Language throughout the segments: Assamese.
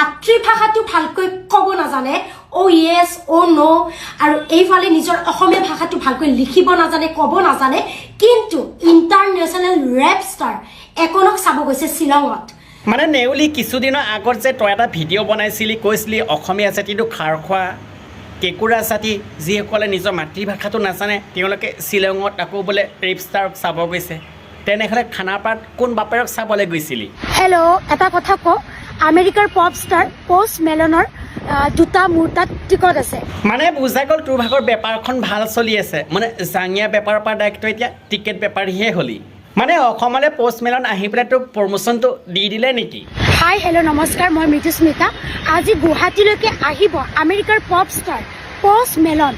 মাতৃভাষাটো ভালকৈ ক'ব নাজানে, অ' য়েছ, অ' ন', আৰু এইফালে নিজৰ অসমীয়া ভাষাটো ভালকৈ লিখিব নাজানে, ক'ব নাজানে, কিন্তু ইণ্টাৰনেশ্যনেল ৰেপ ষ্টাৰ একনক চাব গৈছে শ্বিলঙত। মানে নেউলি, কিছুদিনৰ আগত যে তই এটা ভিডিঅ' বনাইছিলি, কৈছিলি অসমীয়া জাতিটো খাৰ খোৱা কেঁকুৰা জাতি, যিসকলে নিজৰ মাতৃভাষাটো নাজানে, তেওঁলোকে শ্বিলঙত আকৌ বোলে ৰেপ ষ্টাৰক চাব গৈছে। তেনেহ'লে খানাপাৰাত কোন বাপেৰক চাবলৈ গৈছিলি? হেল্ল', এটা কথা কওঁ, আমেৰিকাৰ পপ ষ্টাৰ পষ্ট মেলনৰ দুটা মোৰ তাত টিকট আছে। মানে বুজা গ'ল, তোৰ ভাগৰ বেপাৰখন ভাল চলি আছে। মানে জাঙিয়া বেপাৰৰ পৰা ডাইৰেক্ট তই এতিয়া টিকেট বেপাৰীহে হ'লি। মানে অসমলৈ পষ্ট মেলন আহি পেলাই তোক প্ৰমোশ্যনটো দি দিলে নেকি? হাই, হেল্ল', নমস্কাৰ, মই মৃদুস্মিতা। আজি গুৱাহাটীলৈকে আহিব আমেৰিকাৰ pop star Post Malone.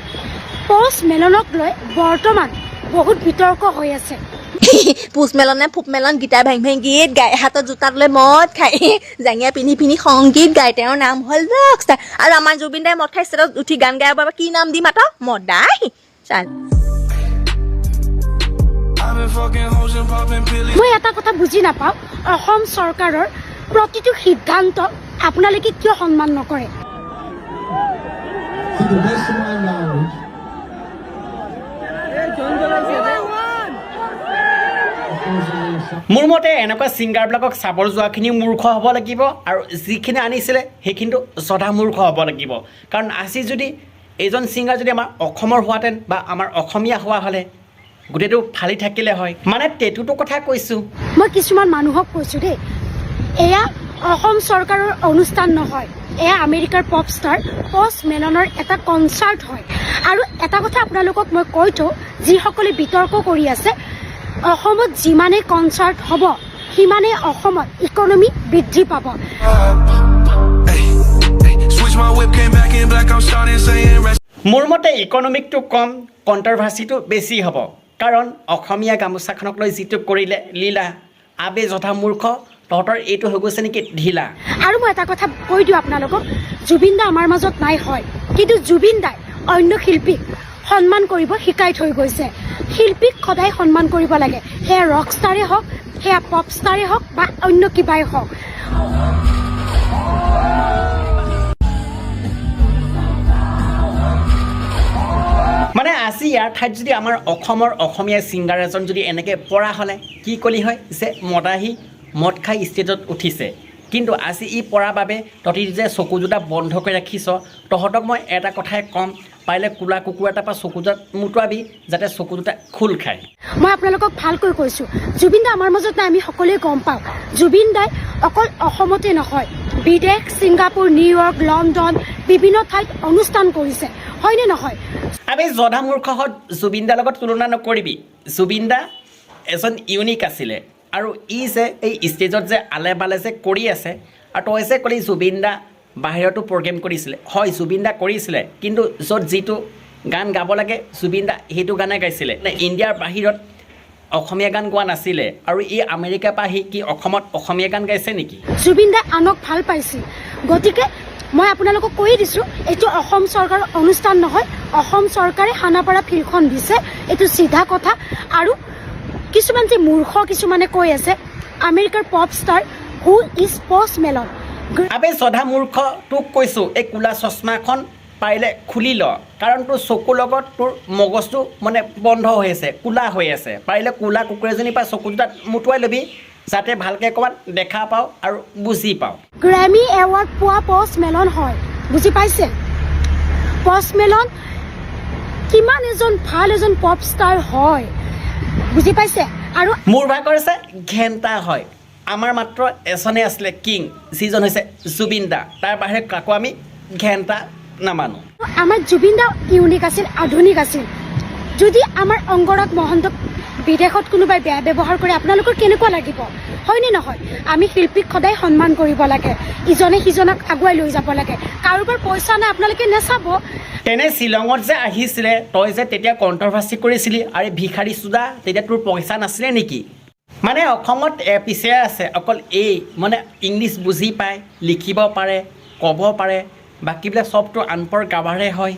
Post মেলনক লৈ বৰ্তমান বহুত বিতৰ্ক হৈ আছে। পোষ্ট মেলনে ফুপ মেলন গীটাৰ ভাঙি ভাঙি গীত গায়, হাতত জোতাত লৈ মদ খায়, জাঙিয়া পিন্ধি পিন্ধি সংগীত গায়, তেওঁৰ নাম হ'ল ৰক ষ্টাৰ। আৰু আমাৰ জুবিন দাই মদ খাই ষ্টেজত উঠি গান গাব বাবে কি নাম দিম? মাত্ৰ মদাই চাল। I've been fucking hoes and popping pillies. মই এটা কথা বুজি নাপাওঁ, অসম চৰকাৰৰ প্ৰতিটো সিদ্ধান্ত আপোনালোকে কিয় সন্মান নকৰে? To the best of my knowledge, unfortunately, মোৰ মতে এনেকুৱা ছিংগাৰবিলাকক চাবলৈ যোৱাখিনিও মূৰ্খ হ'ব লাগিব আৰু যিখিনি আনিছিলে সেইখিনিতো জধা মূৰ্খ হ'ব লাগিব। কাৰণ আজি যদি এইজন ছিংগাৰ যদি আমাৰ অসমৰ হোৱাহেঁতেন বা আমাৰ অসমীয়া হোৱা হ'লে গোটেইটো ফালি থাকিলে হয়। মানে টেটুটোৰ কথা কৈছোঁ। মই কিছুমান মানুহক কৈছোঁ দেই, এয়া অসম চৰকাৰৰ অনুষ্ঠান নহয়, এয়া আমেৰিকাৰ পপ ষ্টাৰ পষ্ট মেলনৰ এটা কনচাৰ্ট হয়। আৰু এটা কথা আপোনালোকক মই কৈ থওঁ, যিসকলে বিতৰ্ক কৰি আছে, অসমত যিমানেই কনচাৰ্ট হ'ব সিমানেই অসমত ইকনমি বৃদ্ধি পাব। Hey, hey, switch my whip, came back in black. I'm starting saying rest. মোৰ মতে ইকনমিকটো কম, কণ্ট্ৰভাৰ্চিটো বেছি হ'ব। কাৰণ অসমীয়া গামোচাখনক লৈ যিটো কৰিলে লীলা, আবে জধা মূৰ্খ, তহঁতৰ এইটো হৈ গৈছে নেকি ঢিলা? আৰু মই এটা কথা কৈ দিওঁ আপোনালোকক, জুবিন দা আমাৰ মাজত নাই হয়, কিন্তু জুবিন দাই অন্য শিল্পীক সন্মান কৰিব শিকাই থৈ গৈছে। শিল্পীক সদায় সন্মান কৰিব লাগে, সেয়া ৰক ষ্টাৰেই হওক, সেয়া পপ ষ্টাৰেই হওক বা অন্য কিবাই হওক। মানে আজি ইয়াৰ ঠাইত যদি আমাৰ অসমৰ অসমীয়া ছিংগাৰ এজন যদি এনেকৈ পৰা হ'লে কি কলি হয় যে মদাহী মদ খাই ষ্টেজত উঠিছে। কিন্তু আজি ই পৰা বাবে তহঁতি যে চকু দুটা বন্ধ কৰি ৰাখিছ, তহঁতক মই এটা কথাই ক'ম, পাৰিলে কোলা কুকুৰ এটাৰ পৰা চকু দুটাত মুতুৱাবি, যাতে চকু দুটা খোল খায়। মই আপোনালোকক ভালকৈ কৈছোঁ, জুবিন দা আমাৰ মাজত নাই, আমি সকলোৱে গম পাওঁ। জুবিন দাই অকল অসমতে নহয়, বিদেশ, ছিংগাপুৰ, নিউয়ৰ্ক, লণ্ডন বিভিন্ন ঠাইত অনুষ্ঠান কৰিছে, হয়নে নহয়? আমি জধা মূৰ্খহঁত, জুবিন দাৰ লগত তুলনা নকৰিবি। জুবিন দা এজন ইউনিক আছিলে। আৰু ই যে এই ষ্টেজত যে আলে বালে যে কৰি আছে, আৰু তই যে ক'লি জুবিন দা বাহিৰতো প্ৰগ্ৰেম কৰিছিলে, হয়, জুবিন দা কৰিছিলে, কিন্তু য'ত যিটো গান গাব লাগে জুবিন দা সেইটো গানে গাইছিলে। মানে ইণ্ডিয়াৰ বাহিৰত অসমীয়া গান গোৱা নাছিলে। আৰু ই আমেৰিকাৰ পৰা আহি কি অসমত অসমীয়া গান গাইছে নেকি? জুবিন দাই আনক ভাল পাইছিল। গতিকে মই আপোনালোকক কৈয়ে দিছোঁ, এইটো অসম চৰকাৰৰ অনুষ্ঠান নহয়, অসম চৰকাৰে খানাপাৰা ফিল্ডখন দিছে, এইটো চিধা কথা। আৰু কিছুমান যে মূৰ্খ কিছুমানে কৈ আছে আমেৰিকাৰ pop star, who is Post Malone? আবে জধা মূৰ্খ, তোক কৈছোঁ, এই ক'লা চশমাখন পাৰিলে খুলি ল। কাৰণ তোৰ চকুৰ লগত তোৰ মগজটো মানে বন্ধ হৈ আছে, ক'লা হৈ আছে। পাৰিলে ক'লা কুকুৰ এজনীৰ পৰা চকু দুটাত মুতুৱাই ল'বি, যাতে ভালকৈ অকণমান দেখা পাওঁ আৰু বুজি পাওঁ। গ্ৰেমী এৱাৰ্ড পোৱা পষ্ট মেলন হয়, বুজি পাইছে? পষ্ট মেলন কিমান এজন ভাল এজন পপ ষ্টাৰ হয়, বুজি পাইছে? আৰু মোৰ ভাগৰ আছে ঘেণ্টা হয়। আমাৰ মাত্ৰ এজনে আছিলে কিং, যিজন হৈছে জুবিন দা। তাৰ বাহিৰে কাকো আমি ঘেণ্টা নামানো। আমাৰ জুবিন দা ইউনিক আছিল, আধুনিক আছিল। যদি আমাৰ অংগৰাগ মহন্তক বিদেশত কোনোবাই বেয়া ব্যৱহাৰ কৰে, আপোনালোকৰ কেনেকুৱা লাগিব, হয়নে নহয়? আমি শিল্পীক সদায় সন্মান কৰিব লাগে, ইজনে সিজনক আগুৱাই লৈ যাব লাগে। কাৰোবাৰ পইচা নাই, আপোনালোকে নাচাব। তেনে শ্বিলঙত যে আহিছিলে, তই যে তেতিয়া কণ্ট্ৰভাৰ্চি কৰিছিলি, আৰে ভিখাৰী চুদা, তেতিয়া তোৰ পইচা নাছিলে নেকি? মানে অসমত পিছে আছে অকল এই মানে ইংলিছ বুজি পায়, লিখিব পাৰে, ক'ব পাৰে, বাকীবিলাক চবটো আনপঢ় গাভাৰে হয়।